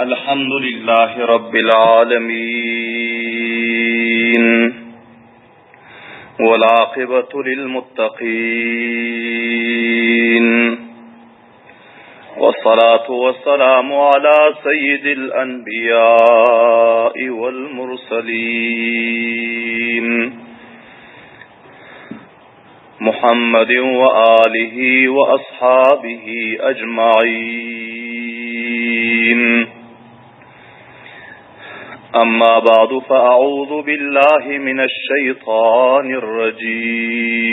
الحمد لله رب العالمين والعاقبة للمتقين والصلاة والسلام على سيد الأنبياء والمرسلين محمد وآله وأصحابه أجمعين أما بعد فأعوذ بالله من الشيطان الرجيم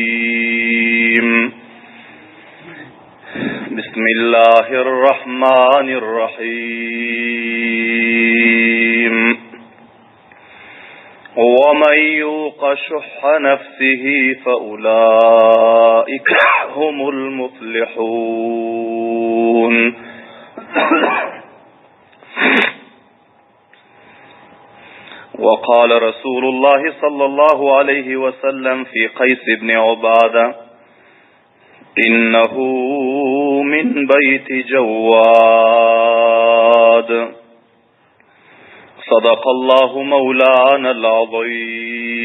بسم الله الرحمن الرحيم ومن يوق شح نفسه فأولئك هم المفلحون وقال رسول الله صلى الله عليه وسلم في قيس بن عبادة إنه من بيت جواد صدق الله مولانا العظيم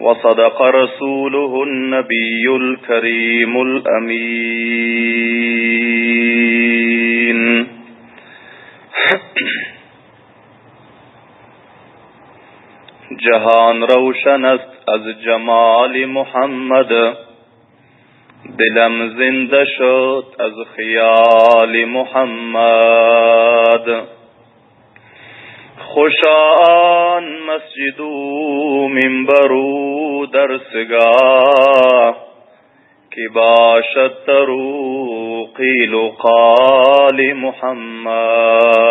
وصدق رسوله النبي الكريم الأمين جهان روشن است از جمال محمد دلم زنده شد از خیال محمد خوشان مسجد و منبر و درسگاه که باشد ترو قیل و قال محمد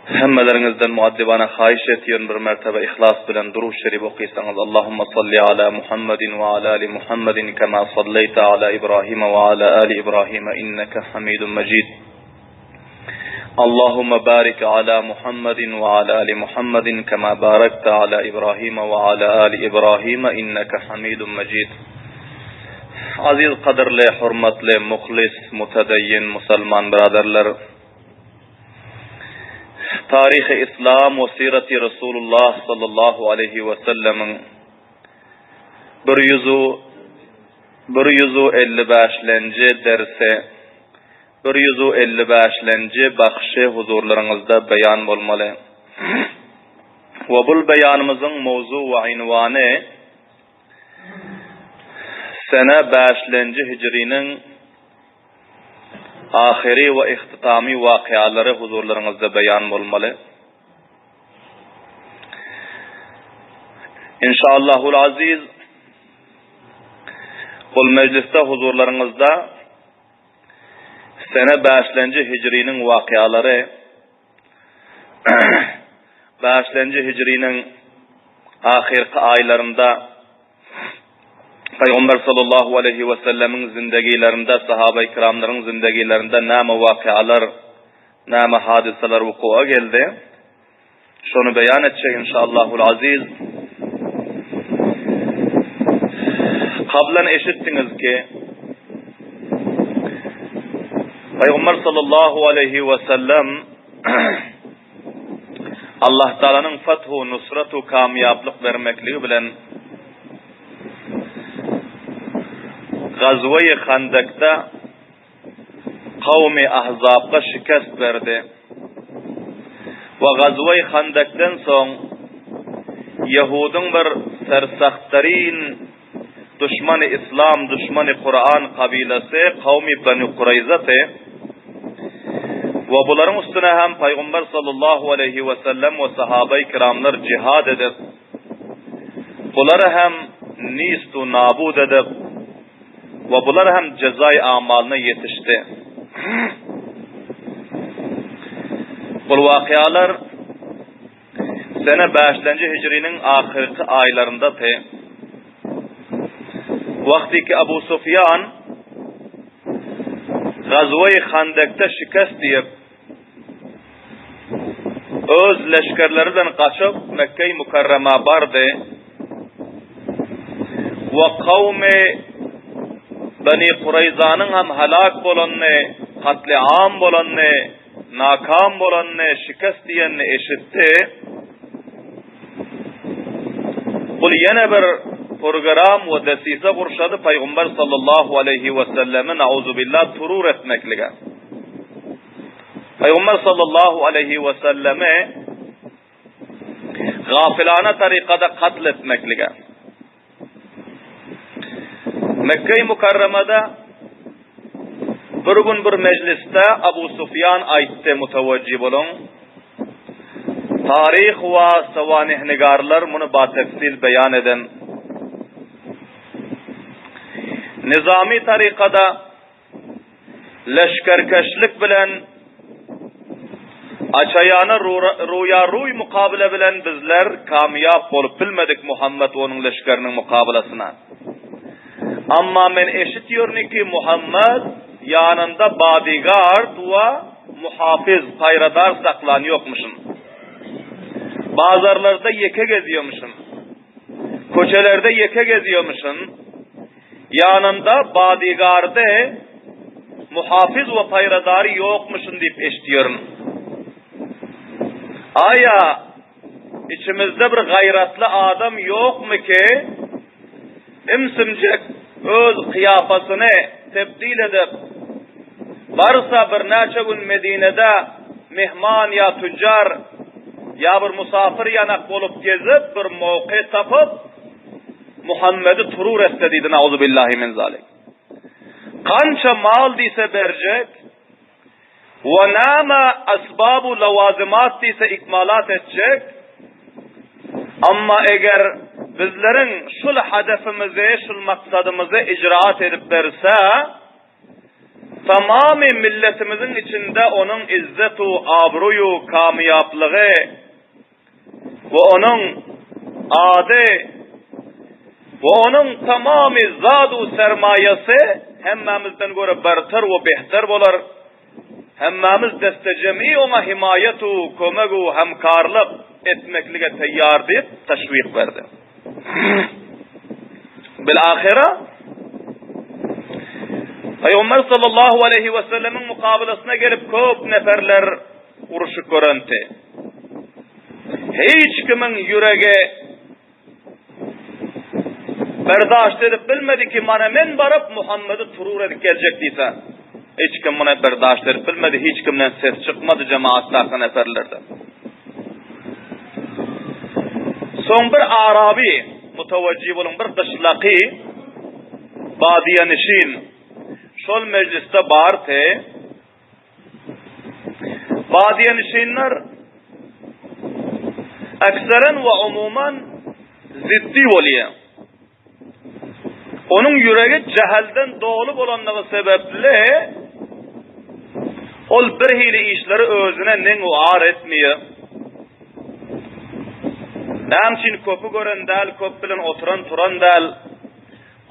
Hemmeleriňizden muaddibana haýyş etýärin bir mertebe yhlas bilen Durud Şerif okysaňyz Allahumma salli ala Muhammedin we ala ali Muhammedin kema salleýte ala Ibrahim we ala ali Ibrahim inneke Hamidun Mejid. Allahumma barik ala Muhammedin we ala ali Muhammedin kema barakte ala Ibrahim we ala ali Ibrahim inneke Hamidun Mejid. Aziz gadyrly, hormatly, muhlis, mutedeyyin musulman biraderler! Taryhy Yslam we Syreti Resulullah sallallahu aleýhi we sellemiň bir ýüzu bir ýüzu elli bäşlenji dersi, bir ýüzu elli bäşlenji bahşy huzurlaryňyzda beýan bolmaly. We bul beýanymyzyň mowzu we ynwany sene bäşlenji hijriniň Ahyry we ihtitamy wakyalary huzurlaryňyzda beýan bolmaly. Inşaallahul aziz bul mejlisde huzurlaryňyzda sene bäşlenji hijriniň wakyalary bäşlenji hijriniň ahyrky aýlarynda Pygamber sallallahu aleýhi we sellemiň zindegilerinde, sahaba-i kiramlaryň zindegilerinde näme wakyalar, näme hadysalar wukuwa geldi? Şony beýan etjek inşallahul aziz. Kablan eşitdiňiz ki, Pygamber sallallahu aleýhi we sellem Allah Taalanyň fathu, nusratu, kamýaplyk bermekligi bilen Gazwe-i Handakda kawmy Ahzabga şikest berdi. We Gazwe-i Handakdan soň Ýehudyň bir sersahtarin Duşmany Yslam, duşmany Kuran kabylasy kawmy Benu Kureýzasy we bularyň üstüne hem Pygamber sallallahu aleýhi we sellem we sahabeý kiramlar jihad edip, bulary hem nist u nabud edip we bular hem jezaý amalyna ýetişdi. Bul wakyalar Sene bäşlenji hijriniň ahyrky aýlaryndady. Wagtyky Abu Sufýan Gazwe-i Handekde şikest diýip, öz leşgerleri bilen gaçyp Mekge-i Mükerrema bardy we kawmy. Beni Kureýzanyň hem helak bolanyny, katli-am bolanyny, nakam bolanyny, şikest diýenini eşitdi. Bul ýene bir program we desise gurşady Pygamber sallallahu aleýhi we sellemi nauzubillah turur etmeklige. Pygamber sallallahu aleýhi we sellemi gafilana tarikada katl etmeklige. Mekge-i Mukarramada bir gün bir mejlisde Abu Sufýan aýtdy, mutawajjih boluň. Taryh we sawanihnigarlar muny batefsil beýan eden. Nizami tarikada Leşgerkeşlik bilen açaýana ruýa-ruý mukabele bilen bizler kamýap bolup bilmedik Muhammet we onuň leşgeriniň mukabelesyna. Amma men eşitýörni ki Muhammet ýanynda bodigard we muhafyz, paýradar saklan ýokmuşyn. Bazarlarda ýeke gezýömüşin. Köçelerde ýeke gezýömüşin. Ýanynda badigardy, muhafyz we paýradary ýokmuşyn diýip eşitýärin. Aýa, içimizde bir gaýratly adam ýokmy ki, ümsümjek öz kyýapasyny tebdil edip, barsa birnäçe gün Medinede myhman ýa tüjjar, ýa bir musapyr ýanak bolup gezip, bir mowke tapyp, Muhammedi turur etse diýdi nauzubillahi min zalik. Kança mal diýse berjek we näme asbabu lawazymat diýse ikmalat etjek. Amma eger bizleriň şul hadefimizi, şul maksadymyzy icraat edip berse, tamamy milletimiziň içinde onuň izzetu abruýu kamyýaplygy we onuň ady we onuň tamamy zadu sermaýasy hemmämizden görä berter we behter bolar. Hemmämiz deste-jemi oňa himaýat-u, kömek-u, hemkarlyk etmeklige teýýar diýip teşwik berdi. Bil-ahyra Pygamber sallallahu aleýhi we sellemiň mukabylasyna gelip köp neferler urşy görenti. Hiç kimiň ýüregi berdaşt edip bilmedi ki, mana men baryp Muhammedi turur edip geljek diýse. Hiç kim muny berdaşt edip bilmedi, hiç kimden ses çykmady jemaatdaky neferlerden. Soň bir arabi, mutawajjih boluň, bir gyşlaky badiýanişin şol mejlisde bardy. Badiýenişinler ekseren we umuman ziddi bolýar. Onuň ýüregi jähelden doly bolanlygy sebäpli ol bir hili işleri özüne neň we ar etmeýär. Näme üçin köpi gören däl, köp bilen oturan turan däl.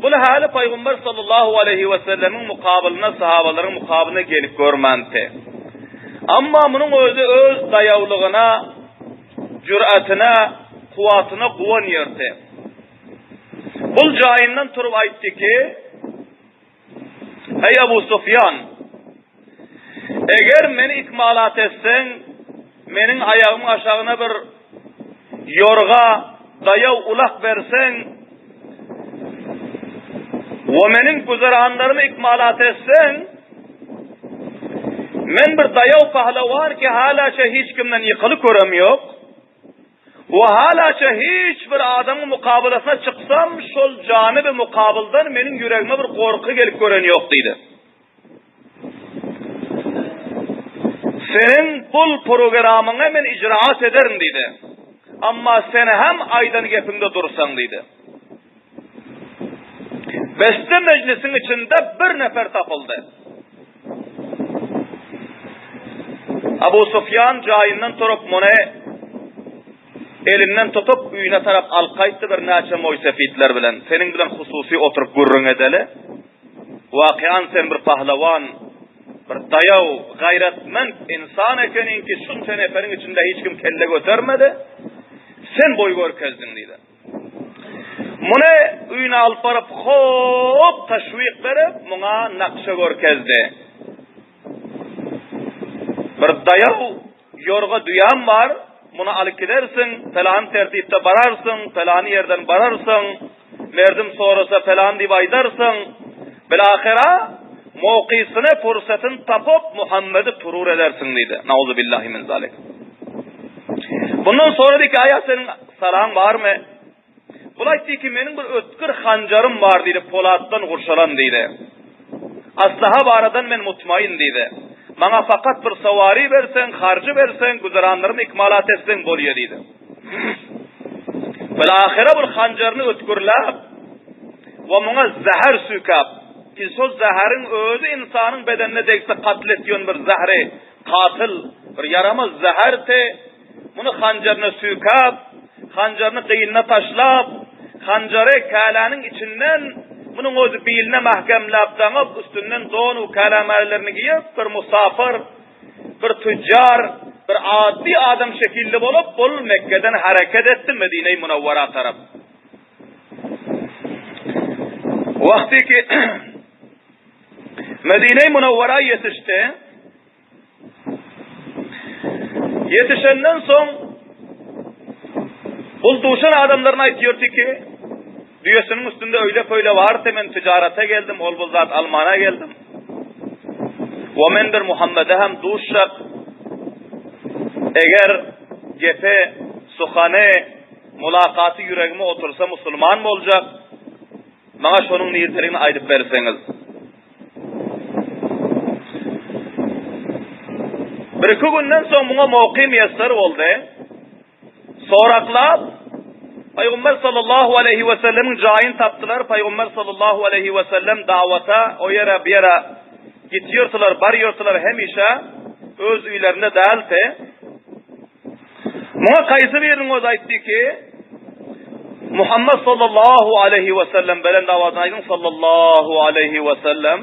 Bul häli Pygamber sallallahu aleýhi we sellemiň mukabylyna, sahabalaryň mukabylyna gelip görmänti. Amma munuň özi öz daýawlygyna, jüratyna, kuwwatyna guwanýardy. Bul jaýyndan turup aýtdy ki, Eý Abu Sufýan, eger meni ikmalat etseň, meniň aýagymyň aşagyna bir ýorga, daýaw ulak berseň we meniň güzeranlarymy ikmalat etseň, men bir daýaw pahlawan ki, halaça hiç kimden ýykylyk görem ýok. We halaça hiç bir adamyň mukabalasyna çyksam, şol janyby mukabyldan meniň ýüregime bir gorky gelip gören ýok diýdi. Seniň bul programyňy men icraat ederin diýdi. Amma sen hem aýdan gepiňde dursaň diýdi. Beste mejlisiň içinde bir nefer tapyldy. Abu Sufýan jaýyndan turup muny elinden tutup öýüne tarap alyp gaýtdy birnäçe moýsefitler bilen. Seniň bilen hususy oturyp gürrüň edeli. Wakyan sen bir pahlawan, bir daýaw, gaýratment insan ekeniň ki şunça neferiň içinde hiç kim kelle götermedi. Sen boý görkezdiň diýdi. Muny öýüne alyp baryp, hop teşwik berip, muňa nakşa görkezdi. Bir daýaw ýorga düýäm bar, muny alyp gidersiň, pelan tertipde bararsyň, pelan ýerden bararsyň, merdim sorasa pelan diýip aýdarsyň. Bilahyra mowkysyny, pursatyny tapyp Muhammedi turur edersiň diýdi. Nauzubillahi min zalik. Bundan sorady ki, aýa seniň salaň barmy? Bul aýtdy ki, meniň bir ötgür hanjarym bar diýdi, polatdan gurşalan diýdi. Aslaha baradan men mutmaýyn diýdi. Maňa fakat bir sawary berseň, harjy berseň, güzeranlarymy ikmalat etseň bolýa diýdi. Bilahyra bir hanjaryny ötgürläp we muňa zäher süýkäp, ki şol zäheriň özi ynsanyň bedenine degse katl etýän bir zähri, katyl, bir ýaramaz zäherti, Muny hanjaryna süýkäp, hanjaryny gynyna taşlap, hanjary käläniň içinden munuň özi biline mähkemläp daňyp, üstünden don-u käle-mälelerini geýip, bir musapyr, bir tüjjar, bir addy adam şekilli bolup, ol Mekgeden hereket etdi Medine-i Munawwara tarap. Wagty ki Medine-i Munawwara ýetişdi, Ýetişenden soň bul duşan adamlaryna aýtýardy ki, düýesiniň üstünde öýle-pöýle bardy, men tijarata geldim, ol-bul zat almana geldim. We men bir Muhammede hem duşjak. Eger gepe, suhany, mulakaty ýüregime otursa musulman boljak. Maňa şonuň nirdeligini aýdyp berseňiz. Bir-iki günden soň muňa mowky miýesser boldy. Soraklap, Pygamber sallallahu aleýhi we sellemiň jaýyny tapdylar. Pygamber sallallahu aleýhi we sellem dawata o ýere, bu ýere gitýärdiler, barýardylar hemişe öz öýlerinde däldi. Muňa kaýsy biriniň özi aýtdy ki, Muhammed sallallahu aleýhi we sellem belent awazyny aýdyň sallallahu aleýhi we sellem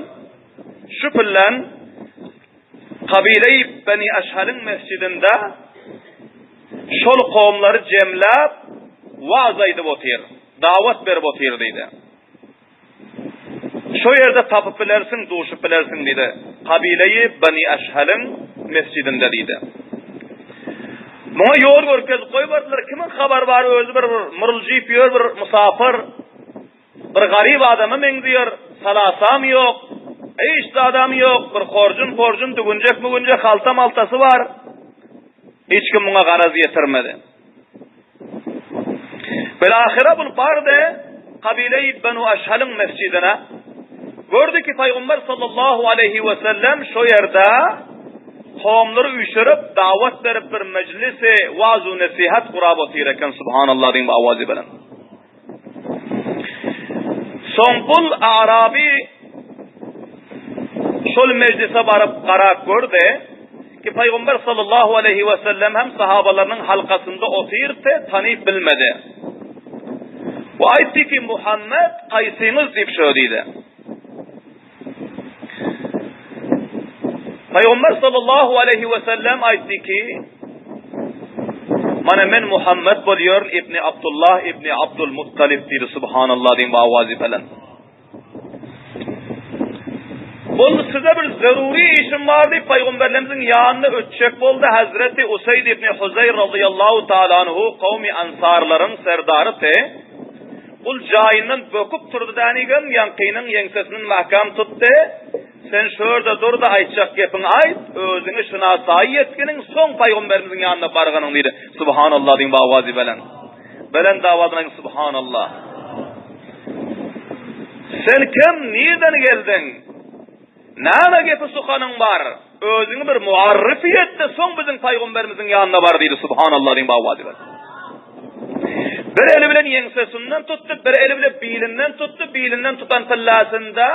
şu pillen kabile-i Beni Eşheliň mesjidinde şol kowumlary jemläp waaz aýdyp otyr, dawat berip otyr diýdi. Şo ýerde tapyp bilersiň, duşup bilersiň diýdi. Kabileýi Beni Eşheliň mesjidinde diýdi. Muňa ýol görkezip goýberdiler. Kimiň habary bar, özi bir murljyp ýör bir musapyr, bir garyp adama meňzeýär, salasam ýok, hiç zadam ýok, bir horjun-porjun, düwünjek-müwünjek halta-maltasy bar. Hiç kim muňa garaz ýetirmedi. Bilahyra bul bardy kabile-i Benu Eşheliň mesjidine. Gördi ki Pygamber sallallahu aleýhi we sellem şo ýerde kowumlary üýşürip, dawat berip bir mejlisi waaz-u nesihat gurap otyr eken, subhanallah diýip awazy bilen. Soň bul Arabi şol mejlise baryp garap gördi ki Pygamber sallallahu aleýhi we sellem hem sahabalarynyň halkasynda otyrdy, tanyp bilmedi. We aýtdy ki Muhammed kaýsyňyz diýip şo diýdi. Pygamber sallallahu aleýhi we sellem aýtdy ki Mana men Muhammed bolýaryn ibni Abdullah ibni Abdul Muttalib diýdi subhanallah diýip awazy belent. Boldy size bir zeruri işim bar diýip pygamberlerimiziň ýanyna ötjek boldy. Hazreti Useyd ibn Huzeyr radıyallahu taala anhu kowmy ansarlaryň serdary te Ol jaýyndan böküp turdy dänigem, ýaňkynyň ýeňsesinden mäkäm tutdy, Sen şu ýerde dur-da, aýtjak gepiňi aýt, özüňi şynasaýy etginiň, soň pygamberimiziň ýanyna barganyň diýdi. Subhanallah diýiň bu awazy belent. Belent awazyny aýdyň Subhanallah. Sen kim, nirden geldiň? Näme gepi suhanyň bar? Özüňi bir muarryfy et-de, soň biziň pygamberimiziň ýanyna bar diýdi. Subhanallah diýiň bu awazy belent. Bir eli bilen ýeňsesinden tutdy, bir eli bilen bilinden tutdy, bilinden tutan pillasynda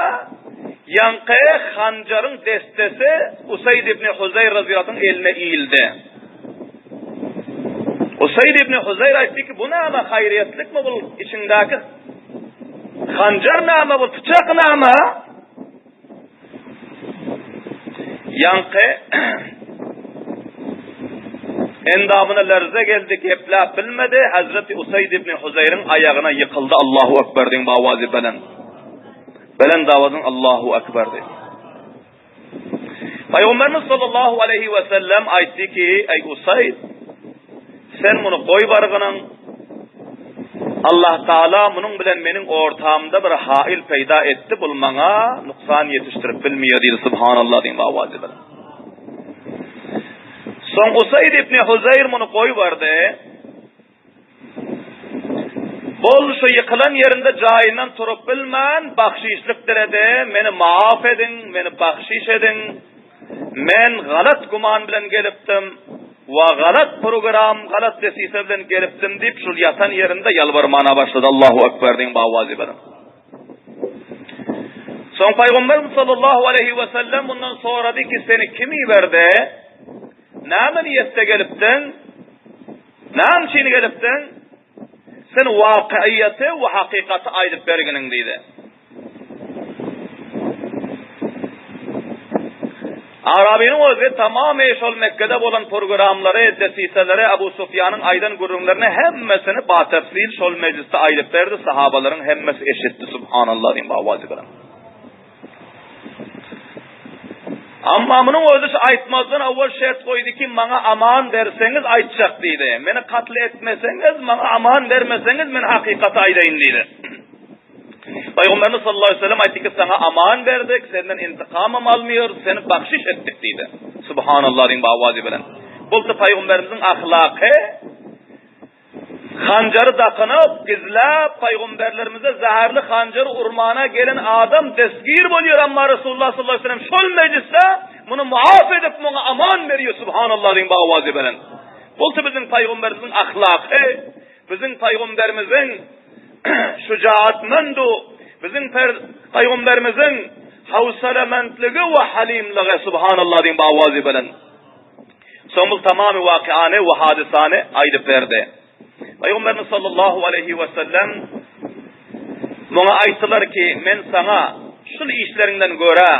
ýaňky hanjaryň dessesi Usayd ibn Huzayr razyýallahyň eline ildi. Usayd ibn Huzayr aýtdy ki, bu näme haýryýetlikmi bu içiňdäki hanjar näme bu pyçak näme? Ýaňky. Endamyna lerze geldi, gepläp bilmedi. Hazreti Usayd ibn Huzaýryň aýagyna ýykyldy. Allahu ekber diýiň bawazy belent. Belent awazyň Allahu ekber diýiň. Pygamberimiz sallallahu aleýhi we sellem aýtdy ki, eý Usayd, sen muny goý bargynyň. Allah Taala munuň bilen meniň ortamda bir hail peýda etdi, bul maňa nuksan ýetişdirip bilmeýär diýdi. Subhanallah diýiň bawazy belent. Soň Usayd ibn Huzaýr muny goýberdi. Bol şu ýykylan ýerinde jaýyndan turup bilmän, bahşişlik diledi, Meni maaf ediň, meni bahşiş ediň. Men galat güman bilen gelipdim we galat program, galat desise bilen gelipdim diýip, şul ýatan ýerinde ýalbarmana başlady. Allahu ekber diýiň, bawazy beriň. Soň Pygamberimiz sallallahu aleýhi we sellem mundan sorady ki, seni kim iberdi? Näme niýetde gelipdiň? Näme üçin gelipdiň? Sen wakyýaty we hakykaty aýdyp berginiň diýdi. Arabynyň özi tamamy şol Mekgede bolan programlary, desiseleri, Abu Sufýanyň aýdan gürrüňlerini hemmesini batefsil şol mejlisde aýdyp berdi, sahabalaryň hemmesi eşitdi, Subhanallah diýip awazy bilen. Amma munuň özi şu aýtmazdan awwal şert goýdy ki, maňa aman berseňiz aýtjak diýdi. Meni katl etmeseňiz, maňa aman bermeseňiz men hakykaty aýdaýyn diýdi. Pygamberimiz sallallahu aleyhi ve sellem aýtdy ki, saňa aman berdik, senden intikamam almıyoruz, seni bahşiş etdik diýdi. Subhanallah diýin bawazy bilen. Boldy pygamberimiziň ahlaky hanjary dakynyp, gizläp pygamberlerimize zaharly hanjary urmana gelen adam destgir bolýar, amma Resulullah sallallahu aleyhi ve sellem şol mejlisde muny muaf edip, muňa aman berýär. Subhanallah diýin bawazy bilen. Boldy biziň pygamberimiziň ahlaky Biziň pygamberimiziň şujaatmendu, biziň pygamberimiziň howsalamentligi we halimligi subhanallah diýiň bawazy bilen. Soň bu tamamy wakyany we hadysany aýdyp berdi. Pygamberimiz sallallahu aleýhi we sellem muňa aýtdylar ki, men saňa şul işleriňden görä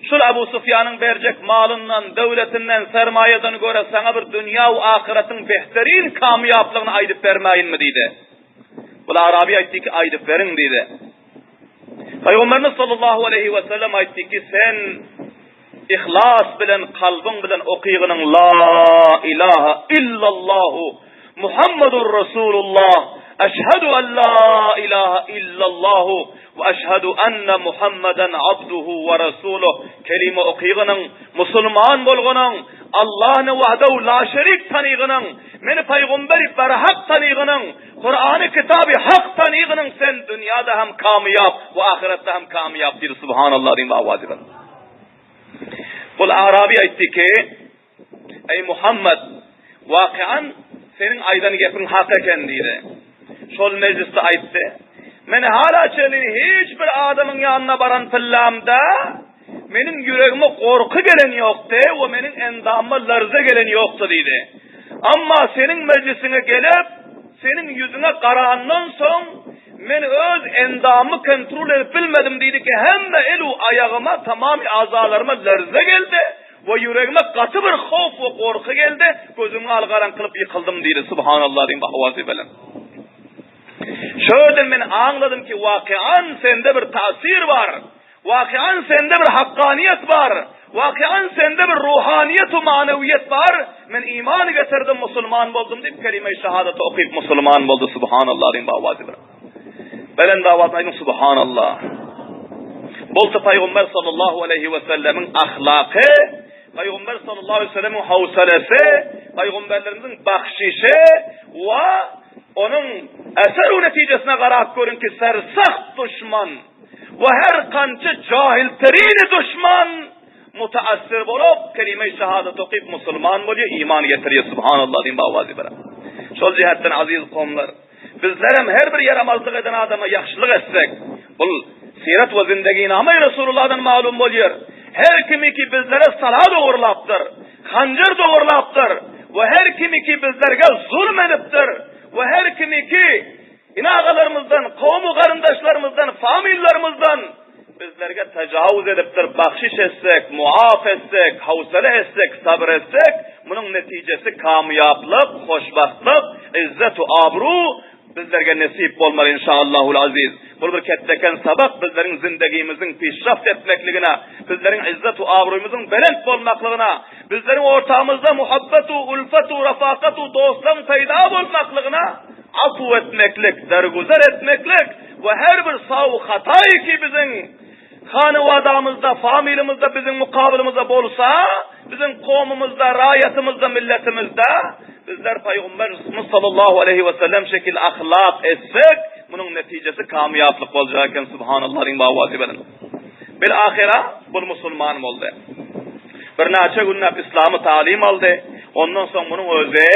Şul Abu Sufýanyň berjek malyndan, döwletinden, sermaýadan görä saňa bir dünýä we ahyratyň behterin kamýaplygyny aýdyp bermäýinmi diýdi. Bul Araby aýtdy ki, aýdyp beriň diýdi. Pygamberimiz sallallahu aleýhi we sellem aýtdy ki, sen ihlas bilen kalbyň bilen okygynyň la ilaha illallahu Muhammadur Rasulullah eşhedü en la ilaha illallahu We eşhedü enne Muhammeden abduhu we resuluh kelime okygynyň, musulman bolgynyň, Allahny wahdehu la şerik tanygynyň, meni paýgamberi berhak tanygynyň, Kurany kitaby hak tanygynyň sen dünýäde hem kamyýap we ahyretde hem kamyýap diýdi Subhanallah diýip awazy bilen. Bul Arabi aýtdy ki, Eý Muhammet, wakyan seniň aýdan gepiň hak eken diýdi. Şol mejlisde aýtdy. Men hala çenli hiç bir adamyň ýanyna baran pyllamda meniň ýüregime gorky gelen ýokdy we meniň endamyma lerze gelen ýokdy diýdi. Amma seniň mejlisiňe gelip, seniň ýüzüňe garandan soň men öz endamymy kontrol edip bilmedim diýdi ki, hemme el-u aýagyma, tamamy azalaryma lerze geldi. We ýüregime gaty bir howp we gorky geldi, gözümi al-garaň kylyp ýykyldym diýdi. Subhanallah diýip owazy bilen. Şu ýerden men aňladym ki, wakian sende bir tasir bar. Wakian sende bir hakkaniýet bar. Wakian sende bir ruhaniýet we manawiýet bar. Men iman getirdim, musulman boldum diýip kelime-i şehadeti okyp musulman boldy. Subhanallah diýip owazy bilen. Belent owazda aýdyň Subhanallah. Bolsa Pygamber sallallahu aleýhi we sellemiň ahlaky, Pygamber sallallahu aleýhi we sellemiň howsalasy, Pygamberlerimiziň bahşişi we onuň eser we netijesine garap görüň ki, sersagt duşman we her kança jahilterini duşman mutaassir bolup, kelime-i şehadet okyp musulman bolýar, iman getirýär. Subhanallah diýip owazy bilen. Şol jihetden aziz kowumlar, Bizlerem her bir ýaramazlyk eden adama ýagşylyk etsek, bul Sirat we Zindeginama-i Resulullahdan malum bolýar. Her kimiki bizlere sala dogurlapdyr, hanjar dogurlapdyr we her kimiki bizlerge zulm edipdir we her kimiki ene-agalarymyzdan, kowum-u garyndaşlarymyzdan, famillarymyzdan bizlerge tajawuz edipdir, bahşiş etsek, muaf etsek, howsala etsek, sabyr etsek, Munuň netijesi kamyýaplyk, hoşbagtlyk, izzet-u abru bizlerge nesip bolmaly inşaallahul aziz. Bul bir ketdeken sabak bizleriň zindegimiziň pişraft etmekligine, bizleriň izzet-u abruyymyzyň belent bolmaklygyna, bizleriň ortamyzda muhabbet-u ulfet-u rafakat-u dostlugyň peýda bolmaklygyna afu etmeklik, dergüzer etmeklik we her bir saw hataýy ki biziň Hanewadamyzda, familymyzda biziň mukabylymyzda bolsa, biziň kowmumyzda, raýatymyzda, milletimizde bizler Pygamberimiz sallallahu aleýhi we sellem şekil ahlak etsek, munuň netijesi kamýaplyk boljak eken, subhanallah diýiň bawazy bilen. Bil ahyra bul musulman boldy. Birnäçe günläp islamy talim aldy. Ondan soň munuň özi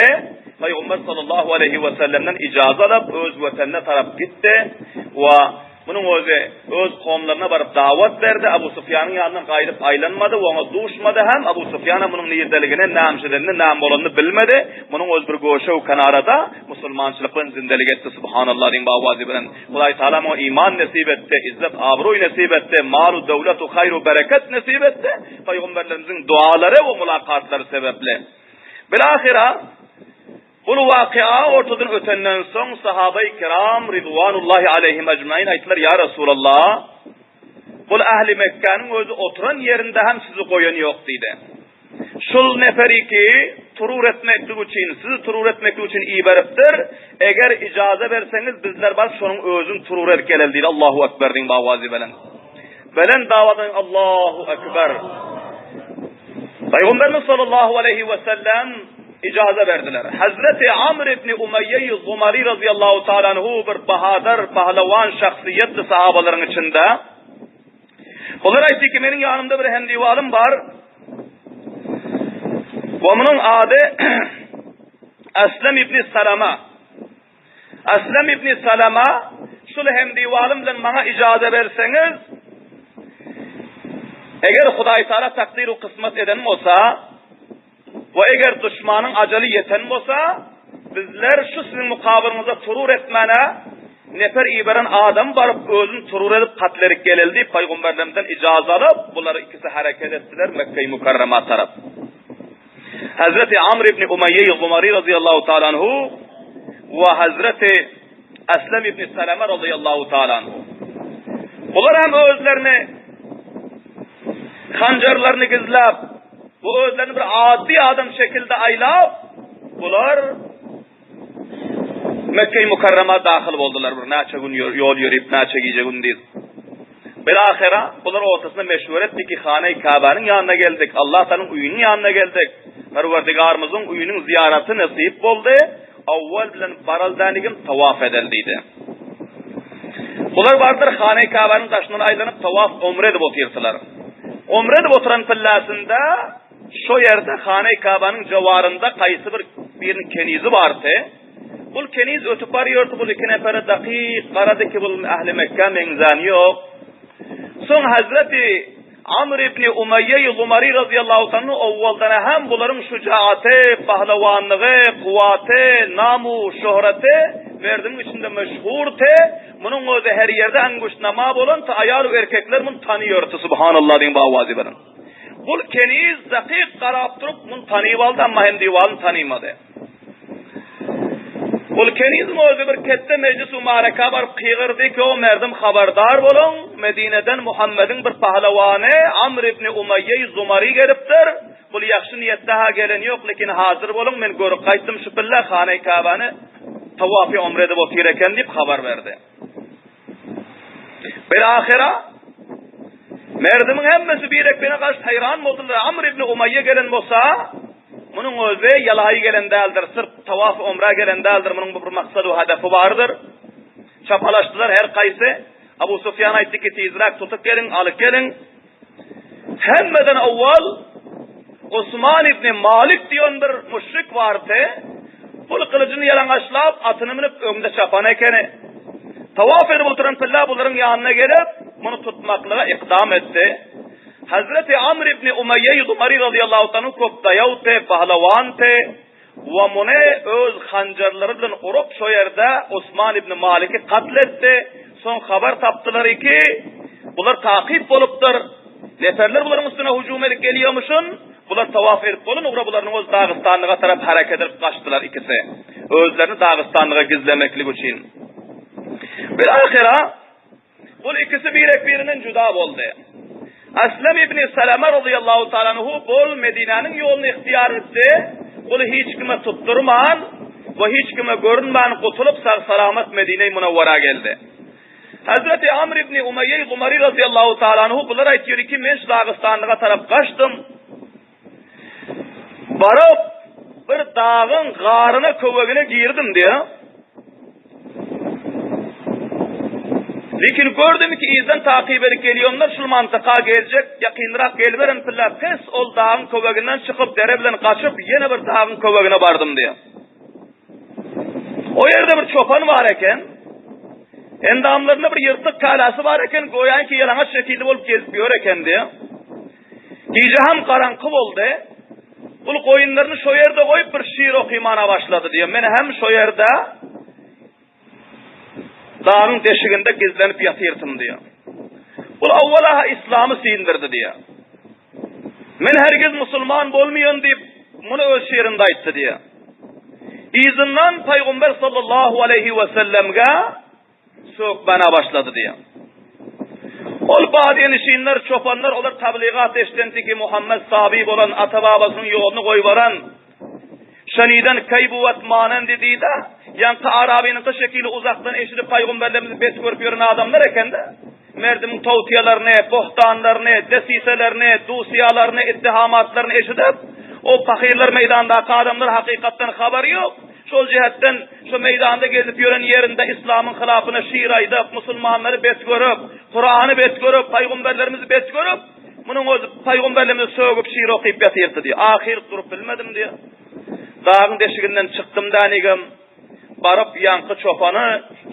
Pygamber sallallahu aleýhi we sellemden ijaza alyp, öz wetenine tarap gitdi we Munuň özi öz kowumlaryna baryp dawat berdi, Abu Sufýanyň ýanyndan gaýdyp aýlanmady we oňa duşmady hem, Abu Sufýan hem munuň nirdeligini, nämşedenini, näme bolanyny bilmedi. Munuň özi bir göşe-u kenarada musulmançylyk bilen zindelik etdi, Subhanallah diýiň bawazy bilen. Hudaý Tagala muňa iman nesip etdi, izzet-abraý nesip etdi, mal-u döwlet-u haýr-u bereket nesip etdi, pygamberlerimiziň dualary we mulakatlary sebäpli. Bilahyra, Bul waky'a ortadan ötenden soň sahabaýy kiram ridwanullahi aleýhim ejmain aýtdylar, Ýa Resulallah, bul ähli Mekgäniň özi oturan ýerinde hem sizi goýan ýok diýdi. Şul neferiki turur etmeklik üçin, sizi turur etmeklik üçin iberipdir. Eger ijaza berseňiz, bizler baryp şonuň özüni turur edip geleli diýdi. Allahu ekber diýiň bawazy bilen. Belent dawadan Allahu ekber. Pygamberimiz sallallahu aleýhi we sellem ijaza berdiler. Hazreti Amr ibn Umeýýe Zumary razyýallahu taala anhu bir bahadyr, pahlawan şahsyýetdi sahabalaryň içinde. Olar aýtdy ki, meniň ýanymda bir hemdiwalym bar. We munuň ady Aslem ibn Salama. Aslem ibn Salama, Şul hemdiwalym bilen maňa ijaza berseňiz, eger Hudaý Taala takdyr-u kysmat eden bolsa we eger duşmanyň ajaly ýeten bolsa, bizler şu siziň mukabylyňyzda turur etmäne nefer iberen adam baryp özüni turur edip katl edip geleli diýip pygamberlerimizden ijaza alyp, bular ikisi hereket etdiler Mekge-i Mükerrema tarap. Hazreti Amr ibn Umeýýe Zumary razyýallahu taala anhu we Hazreti Eslem ibn Salama razyýallahu taala anhu. Bular hem özlerini hanjarlaryny gizläp, bu özlerini bir adi adam şekilde aýlap, bular Mekge-i Mukarrama dahyl boldular bir näçe gün ýol ýörip, näçe gije gündiz. Bilahyra bular ortasynda meşweret etdi ki, Hane-i Käbäniň ýanyna geldik, Allah Taganyň öýüniň ýanyna geldik. Perwerdigarymyzyň öýüniň zyýaraty nesip boldy. Awwal bilen baral dänigim tawaf edeli diýdi. Bular bardylar Hane-i Käbäniň daşyndan aýlanyp tawaf umre edip otyrdylar. Umre edip oturan pillasynda Şo ýerde Hane-i Kabanyň jowarynda kaýsy bir biriniň kenizi bardy. Bul keniz ötüp barýardy, bul iki nefere dakyk garady ki, bul ähli Mekgä meňzäni ýok. Soň Hazreti Amr ibn Umeýýe Zumary razyýallahu anhu owwaldan hem bularyň şujaaty, pahlawanlygy, kuwwaty, namu, şöhreti merdimiň içinde meşhurdy. Munuň özi her ýerde anguştnama bolan, aýal we erkekler muny tanyýardy. Subhanallah diýiň bu awazy bilen. Bul keniz dakyk garap durup, muny tanyp aldy, amma hemdiwalyny tanymady. Bul keniziň özi bir ketde mejlis-u mareka baryp kygyrdy ki, o merdim habardar boluň, Medineden Muhammediň bir pahlawany Amr ibn Umeýýe Zumary gelipdir. Bul ýagşy niýetde-ha geleni ýok, lekin hazyr boluň, men görüp gaýtdym şu pille Hane-i Käbäni tawafy umre edip otyr eken diýip habar berdi. Bilahyra, merdimiň hemmesi birek-birine garşy haýran boldular. Amr ibn Umaýýa gelen bolsa, munuň özi ýalaýy gelen däldir, syrf tawaf umra gelen däldir, munuň bir maksady we hedefi bardyr. Çapalaşdylar her kaýsy. Abu Sufýan aýtdy ki, tizräk tutup geliň, alyp geliň. Hemmeden owwal Osman ibn Malik diýen bir müşrik bardy. Bul gylyjyny ýalaňaçlap, atyny münüp öňde çapan ekeni. Tawaf edip oturan pille bularyň ýanyna gelip, muny tutmaklyga ykdam etdi. Hazreti Amr ibn Umeýýe Zumary razyýallahu anhu köp daýawdy, pahlawandy. We muny öz hanjarlary bilen urup, şo ýerde Osman ibn Maliki katl etdi. Soň habar tapdylar ki, bular takyp bolupdyr. Neferler bularyň üstüne hüjüm edip gelýärmişin. Bular tawaf edip bolan ugra bularyň öz dagystanlyga tarap hereket edip gaçdylar ikisi. Özlerini dagystanlyga gizlemeklik üçin. Bil-ahyra Bul ikisi birek-birinden juda boldy. Eslem ibni Seleme razyýallahu taala anhu bul Medinäniň ýoluny ygtyýar etdi. Bul hiç kime tutdurman we hiç kime görünmän gutulyp sag-salamat Medine-i Munawwara geldi. Hazreti Amr ibni Umeýýe Gumary razyýallahu taala anhu bular aýtýar ki, men şu dagystanlyga tarap gaçdym. Baryp bir dagyň garyna köwegine girdim diýýär. Lekin gördüm ki yzdan takyp edip gelýänler şul mantyka geljek, ýakynrak geliberen pille pes ol dagyň köweginden çykyp dere bilen gaçyp ýene bir dagyň köwegine bardym diýýär. O ýerde bir çopan bar eken. Endamlarynda bir ýyrtyk käläsi bar eken, goýanki ýalaňaç şekilli bolup gezip ýör eken diýýär. Gije hem garaňky boldy. Ol goýunlaryny şo ýerde goýup bir şiir okymana başlady diýýär. Men hem şo ýerde dagyň deşiginde gizlenip ýatyrdym diýýär. Ol awwala islamy syndirdi diýýär. Men hergiz musulman bolmaýan diýip, muny öz şiirinde aýtdy diýýär. Yzyndan Pygamber sallallahu aleýhi we sellemge Sökmäne başlady diýýär. Ol badiýenişinler, çopanlar olar tabligat eşidentiki Muhammet saby bolan ata-babasynyň ýoluny goýbaran Şeniden keýbuwat manendi diýdi. Ýaňky arabynyňky şekili uzakdan eşidip paýgumberlerimizi bet görüp ýören adamlar ekende. Merdimiň towtyýalaryny, bohtanlaryny, desiselerini, dusyýalaryny, ittihamatlaryny eşidip, o pahyrlar meýdandaky adamlar hakykatdan habary ýok. Şol jähetden şu meýdanda gezip ýören ýerinde yslamyň hylapyna şyr aýdyp, musulmanlary bet görüp, Kurany bet görüp, paýgumberlerimizi bet görüp, munuň özi paýgumberlerimizi sögüp şyr okyp ýatyrdy diýýär. Ahyr durup bilmedim diýýär. Dagyň deşiginden çykdym dänigim. Baryp ýaňky çopany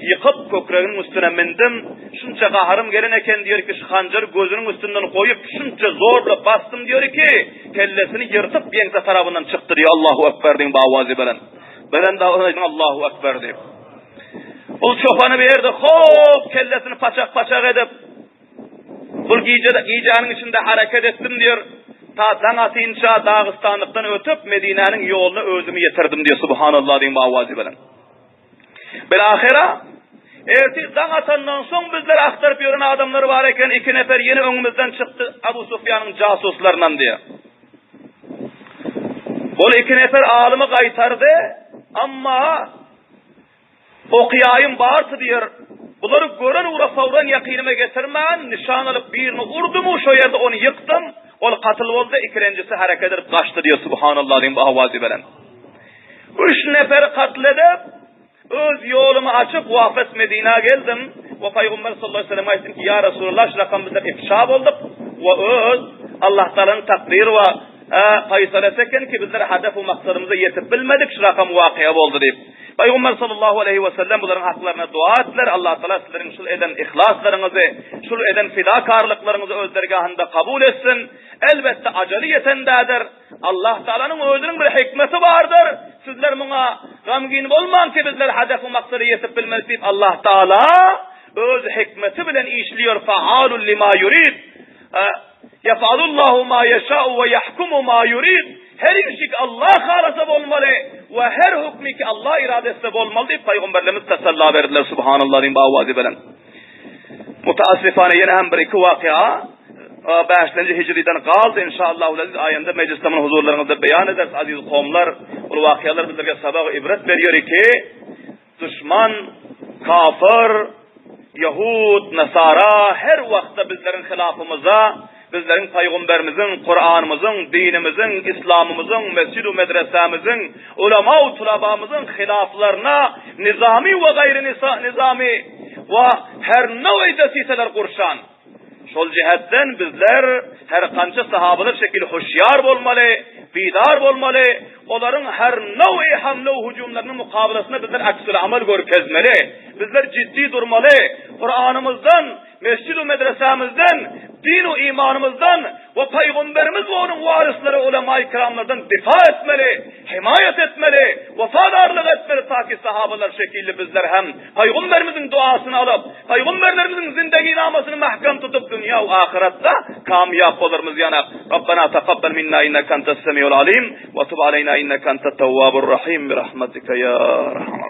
ýykyp kökreginiň üstüne mindim. Şunça gaharym gelen eken diýer ki, şu hanjary gözüniň üstünden goýup, şunça zor bilen basdym diýer ki, kellesini ýyrtyp ýeňse tarabyndan çykdy diýýär. Allahu ekber diýiň bawazy bilen. Belent awaza aýdyň Allahu ekber diýip. Ol çopany berdi, hop kellesini paçak-paçak edip, Bul gije gijäniň içinde hereket etdim diýer. Ta daň atynça Dagystanlykdan ötüp Medinäniň ýoluna özümi ýetirdim diýer. Subhanallah diýiň bawazy bilen. Bil-ahyra ertir daň atandan soň bizleri agtaryp ýören adamlar bar eken, iki nefer ýene öňümizden çykdy Abu Sufýanyň jasuslaryndan diýer. Ol iki nefer alymy gaýtardy, amma Okyýaýym bardy diýer. Bulary gören ugra fawran ýakynyma getirmän, nyşan alyp birini urdum-u şo ýerde ony ýykdym, ol katyl boldy, ikilenjisi hereket edip gaçdy diýer, Subhanallah diýiň bu awazy bilen. Üç neferi katl edip, öz ýolumy açyp, wafet Medinä geldim we Pygamber sallallahu aleýhi we selleme aýtdym ki, Ýa Resulallah, şu rakam bizler ifşa bolduk we öz Allah Taalanyň takdyry we paýsalesi eken ki, bizler hadef we maksadymyza ýetip bilmedik, şu rakam wakyýa boldy diýip. Pygamber sallallahu aleýhi we sellem bularyň haklaryna dua etdiler, Allah Tagala sizleriň şul eden yhlaslaryňyzy, şul eden fidakarlyklaryňyzy öz dergahynda kabul etsin. Elbetde ajaly ýeten dädir. Allah Tagalanyň özüniň bir hikmeti bardyr. Sizler muňa gamgyn bolmaň ki bizler hadef we maksada ýetip bilmedik diýip Allah Tagala öz hikmeti bilen işliyor faalul lima yurid. Yefalullahu ma yeşâ'u ve yahkumu ma yurid. Her işi ki Allah halasa bolmaly we her hükmi ki Allah irade etse bolmaly diýip Pygamberlerimiz tesella berdiler Subhanallah diýin bawazy bilen. Mutaassifane ýene hem bir iki wakyýa bäşlenji hijriden galdy inşallah aziz aýynda mejlisde muny huzurlaryňyzda beýan ederis aziz kowumlar. Ol wakyýalar bizlerge sabak ibret berýär ki Duşman, kafir, ýahud, nasara her wagtda bizleriň hylafymyza, bizleriň paýgumberimiziň, Kuranymyzyň, dinimiziň, islamymyzyň, mesjid-u medresämiziň, ulama-u tulabamyzyň hylaflaryna nizami we gaýry nizami we her nowý desiseler gurşan. Şol jähetden bizler her kança sahabalar şekili huşýar bolmaly, bidar bolmaly, olaryň her now'i hamle we hujumlarynyň mukabalasynda bizler aksül-amal görkezmeli. Bizler jiddi durmaly. Kuranymyzdan, mesjid-u medresämizden. Din-u imanymyzdan we Pygamberimiz we onuň waryslary ulema-i kiramlardan difa etmeli, himaýat etmeli, wepadarlyk etmeli taki sahabalar şekilli bizler hem Pygamberimiziň duasyny alyp, Pygamberlerimiziň zindeginamasyny mähkem tutup dünýä we ahyratda kamýap bolarmyz ýanak. Rabbena takabbal minna inneke entes semiul alim we tub aleýna inneke entet tewwabur rahim bi rahmetike ýa erhamer.